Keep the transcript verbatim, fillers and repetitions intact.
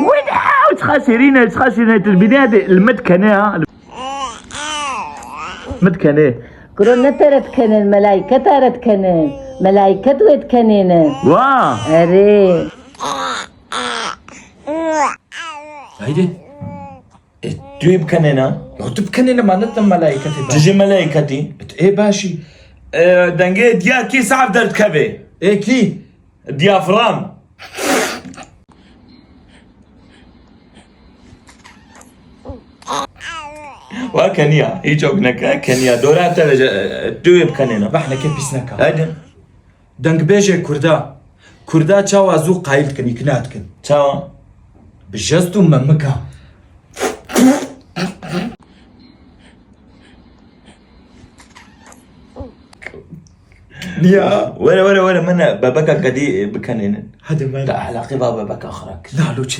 Wî de, ew çiqa şêrîn e, çiqa şêrîn e, tu dibînî hadi li min dikenê ha. Min dikenê. Kuro ne te re dikenin, melayke te re dikenin. Melayke tu wê dikenînin. Wa! Erê. Haydi. E, tu yê bikenêna? Ya tu bikenêne ma ne te melayke tê. Tu jî melayke tî? E, ê başî. E, dengê diya kî saf derdikeve? Ê kî? Diyafram. Wa keniya, hiç ok neke, keniya. Dora te veje, e, tu yê bikenêna. Behneke pîs neka. Haydi. Dengbêjê Kurda. Kurda çawa zû qayîl dikin, îkna dikin? Çawa? Bi jest û memika. Ya. Were, were, were, min bebeka kedî bikenênin. Hadi me. Te ehlaqî va bebeka xira kir. Lalo çi?